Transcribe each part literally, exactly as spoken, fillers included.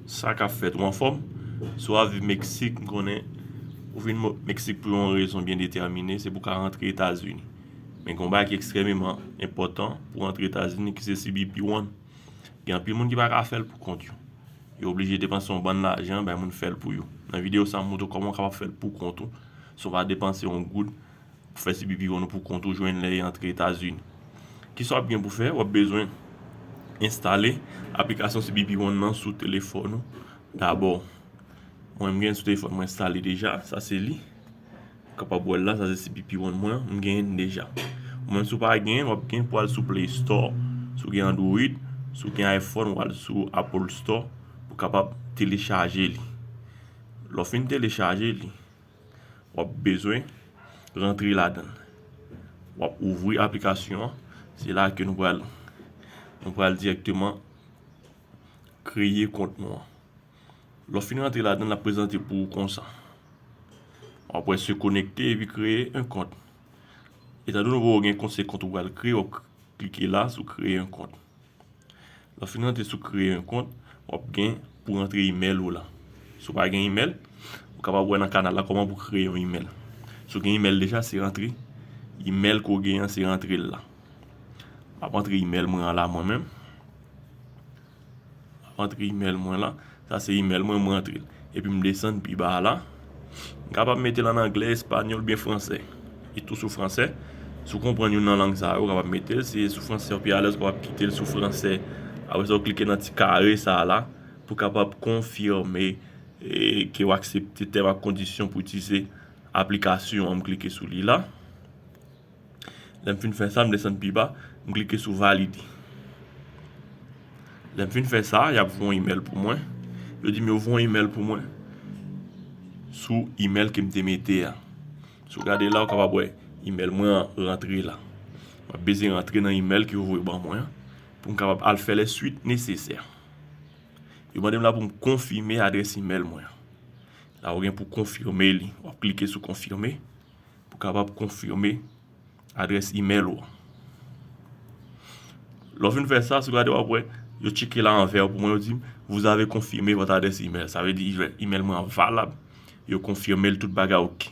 Sa k ap fèt, ou anfòm? Si w ap viv Meksik, m konnen ou vin Mo- Meksik pou yon rezon byen detèmine, se pou w ka rantre Etazini. Men gen yon bagay ki ekstrèmeman enpòtan pou w rantre Etazini, ki se C B P One. Gen anpil moun ki pa ka fè l pou kont yo. Yo oblije depanse yon bann lajan, bay moun fè l pou yo. Nan videyo sa, m montre w kòman w kapab fè l pou kont ou. San w pa depanse yon goud pou fè C B P One ou pou kont ou jwenn lè e antre Etazini. Kisa w ap gen pou fè? W ap bezwen enstale aplikasyon C B P One nan sou telefòn ou dabò. Mwen, m gen sou telefòn mwen enstale deja. Sa se li. Ou kapab wè l la, sa se C B P One mwen an, m genyen l deja. Ou menm, si w pa genyen, w ap gen pou al sou Play Store. Si w gen Android, si w gen iPhone, w al sou Apple Store pou w kapab telechaje li. Lè w fin telechaje li, w ap bezwen rantre ladan l. W ap ouvri aplikasyon an. Se la ke nou pral, nou pral dirèkteman kreye kont nou an. Lè w fin rantre ladan l, l ap prezante pou ou konsa. W ap wè se konekte epi kreye yon kont. Etandone w gen kont, se kont ou pral kreye, w ap klike la sou kreye yon kont. Lè w fin rantre sou kreye yon kont, w ap gen pou rantre imèl ou la. Si w pa gen imèl, ou kapab wè nan kanal la kòman pou kreye yon imèl. Si w gen imèl deja, se rantre imèl ke w gen an, se rantre l la. M ap rantre imèl mwen an la mwen menm. M ap rantre imèl mwen la. Sa se imèl mwen, mwen rantre l. Epi m desann pi ba a la. M kapab mete l ann anglè, espanyòl oubyen fransè. E tou sou fransè. Si w konprann youn nan lang sa yo, w kapab mete l. Si e sou fransè w pi alèz, w kapab kite l sou fransè. Apre sa, w klike nan ti kare sa a la pou w kapab konfime, e, ke w aksepte tèm ak kondisyon pou itilize aplikasyon an. M klike sou li la. Lè m fin fè sa, m desann pi ba, m klike sou valide. Lè m fin fè sa, y ap voye yon imèl pou mwen. Yo di m yo voye yon imèl pou mwen sou imèl ke m te mete a. Si w gade la, w kapab wè imèl mwen an rantre la. M ap bezwen rantre nan imèl ke yo voye ban mwen an pou m kapab al fè lè swit nesesè. Yo mande m la pou m konfime adrès imèl mwen an. La, ou gen pou konfime li. W ap klike sou konfime pou w kapab konfime adrès imèl ou an. Lè w fin fè sa, si w gade, w ap wè, yo tcheke la an vè pou mwen, yo di m, vous avez confirmé votre adresse email. Sa vle di, imèl mwen an valab. Yo konfime l, tout bagay oke.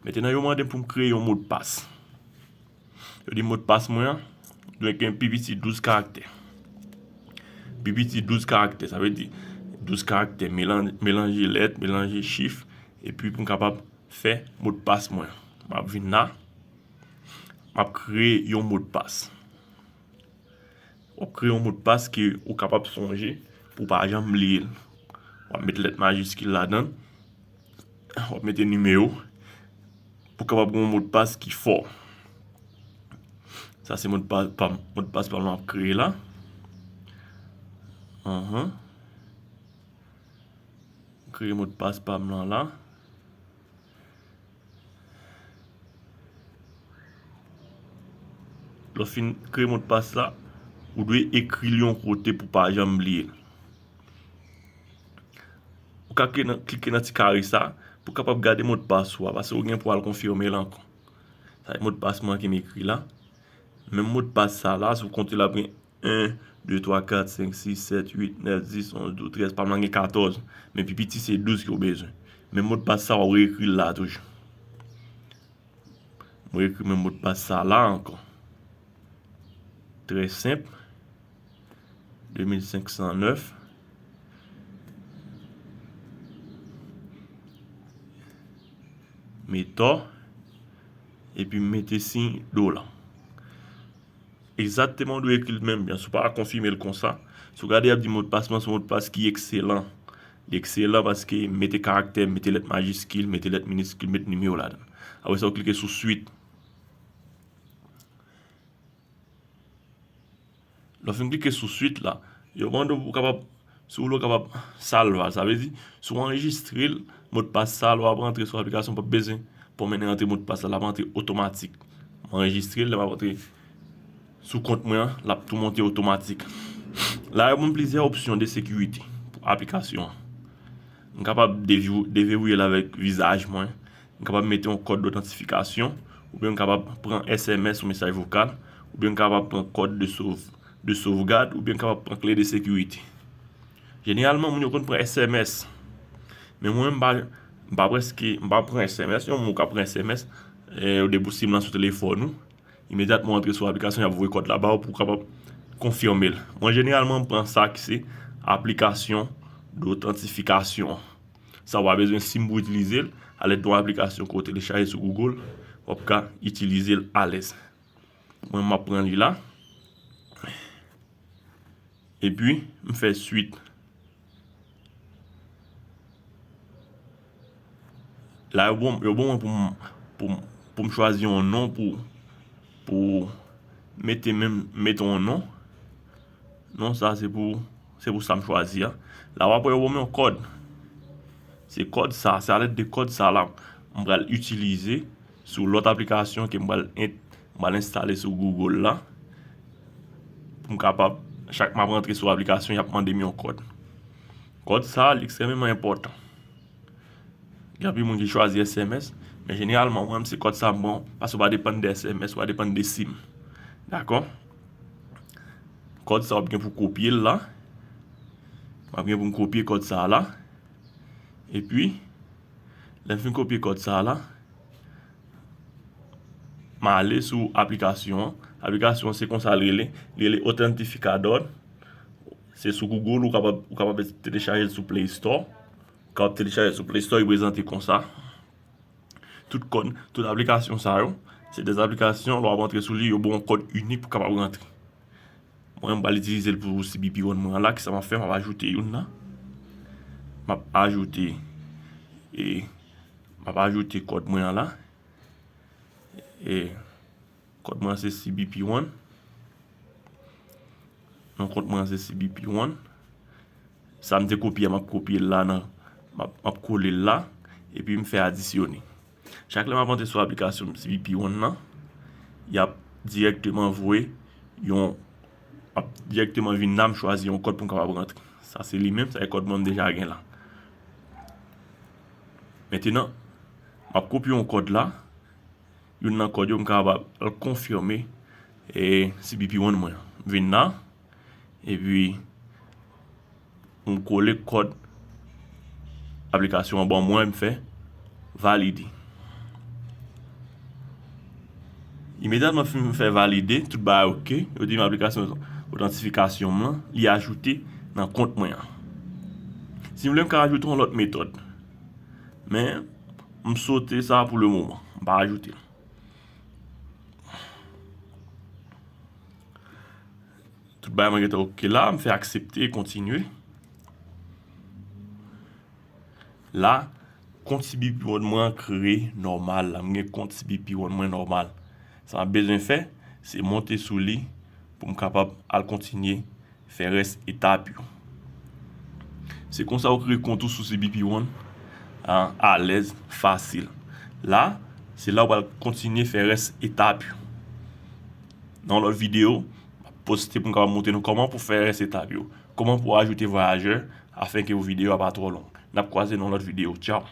Mentnan, yo mande m pou m kreye yon modpas. Yo di modpas mwen an dwe gen pi piti douz karaktè. Pi piti douz karaktè, sa vle di douz karaktè, melan- melanje lèt, melanje chif, epi pou m kapab fè modpas mwen. M ap vin la, m ap kreye yon modpas. W ap kreye yon modpas ke ou kapab sonje pou w pa janm bliye l. W ap met lèt majiskil ladan l. W ap mete nimewo pou w kapab gen yon modpas ki fò. Sa se modpas pa m, modpas pa m lan ap kreye la. Anhan. Kreye modpas pa m lan la. Lè w fin kreye modpas la, ou dwe ekri l yon kote pou w pa janm bliye l. Ou ka klike nan, klike nan ti kare sa pou w kapab gade modpas ou a, paske ou gen pou al konfime l ankò. Sa e modpas mwen ke m ekri la. Menm modpas sa la, si w konte l ap gen en, de, twa, kat, senk, sis, sèt, uit, nèf, dis, onz, douz, trèz, pa m lan gen katòz. Men pi piti se douz ke w bezwen. Men modpas sa, w ap reekri l la toujou. Mwen ekri menm modpas sa la ankò. Trè senp. De mil senk san nèf. Metò. Epi m mete siy dola. Egzakteman, ou dwe ekri l menm jan. Si w pa konfime l konsa, si w gade, y ap di modpas mwen se yon modpas ki ekselan. Li ekselan paske m mete karaktè, m mete lèt majiskil, m mete lèt miniskil, m mete nimewo ladan. Apre sa, w klike sou swit. Lè w fin klike sou swit la, yo mande w pou w kapab, si w vle w kapab salva l. Sa vle di, si w anrejistre l, modpas sa, lè w ap rantre sou aplikasyon, w p ap bezwen pwomennen rantre modpas la, l ap rantre otomatik. M anrejistre l, lè m ap rantre sou kont mwen an, l ap tou monte otomatik. La, yo ban m plizyè opsyon de sekirite pou aplikasyon an. M kapab devi- devewouyel avèk vizaj mwen. M kapab mete yon kòd dotantifikasyon, oubyen m kapab pran S M S ou mesaj vokal, oubyen m kapab pran kòd de sov- de sovgad, oubyen m kapab pran kle de sekirite. Jeneralman, moun yo konn pran S M S. Men mwen, m pa, m pa prèske, m pa pran S M S. Yon moun ka pran S M S, eh, yo debout sim lan sou telefòn ou. Imedyatman w antre sou aplikasyon, y ap voye kòd la ba w pou w kapab konfime l. Mwen, jeneralman, m pran sa ki se aplikasyon dotantifikasyon. Sa w pa bezwen sim pou itilize l. Alèd de yon aplikasyon ke w telechaje sou Google, w ap ka itilize l alèz. Mwen, m ap pran li la. Epi, m fè swit. La, yo bon, yo bon mwen pou m, pou m, pou m chwazi yon non pou, pou mete menm, mete yon non. Non, sa se pou, se pou sa m chwazi a. La, w ap wè yo bon mwen yon kòd. Se kòd sa, se alèd de kòd sa la, m pral itilize sou lòt aplikasyon ke m pral en-, m pral enstale sou Google la. Pou m kapab, chak m ap rantre sou aplikasyon, y ap mande m yon kòd. Kòd sa, li ekstrèmeman enpòtan. Gen anpil moun ki chwazi S M S, men jeneralman, mwen, se kòd sa m pran, paske w pa depann de S M S, w pa depann de sim. Dakò? Kòd sa, w ap gen pou kopye l la. W ap gen pou m kopye kòd sa la. Epi, lè m fin kopye kòd sa la, m ale sou aplikasyon an. Aplikasyon an, se konsa l rele. Li rele Authentificador. Se sou Google, ou kapab, ou kapab telechaje l sou Play Store. Ou kapab telechaje l sou Play Store, li prezante konsa. Tout kòd, tout aplikasyon sa yo, se de aplikasyon, lè w ap antre sou li, yo ba w yon kòd inik pou w kapab rantre. Mwen, m pral itilize l pou C B P One mwen an la. Kisa m ap fè? M ap ajoute youn la. M ap ajoute, e, m ap ajoute kòd mwen an la. E, kòd mwen an se C B P One. Non kòd mwen an se C B P One. Sa m te kopye a, m ap kopye l la nan, m ap, m ap kole l la, epi m fè adisyone. Chak lè m ap antre sou aplikasyon C B P One nan, y ap dirèkteman voye yon, ap dirèkteman vin la, m chwazi yon kòd pou m kapab rantre. Sa se li menm, sa e kòd mwen m deja gen la. Mentenan, m ap kopye yon kòd la, youn nan kòd yo, m kapab al konfime, e, C B P One mwen. M vin la, epi m kole kòd aplikasyon an ban mwen, m fè valide. Imedyatman m fin fè valide, tout bagay oke, yo di m aplikasyon otantifikasyon m lan, li ajoute nan kont mwen an. Si m vle, m ka ajoute yon lòt metòd. Men, m sote sa pou le moman. M pa ajoute l. Tout bagay mwen gentan oke la, m fè aksepte e kontinye. La, kont C B P One mwen an kreye nòmal la. M gen kont C B P One mwen nòmal. Sa m ap bezwen fè, se monte sou li pou m kapab al kontinye fè rès etap yo. Se konsa ou kreye kont ou sou C B P One, a, alèz, fasil. La, se la ou pral kontinye fè rès etap yo. Nan yon lòt videyo, m ap poste pou m kapab montre nou kòman pou fè rès etap yo. Kòman pou ajoute vwayajè afenke videyo a pa twò long. N ap kwaze nan yon lòt videyo. Tchaw!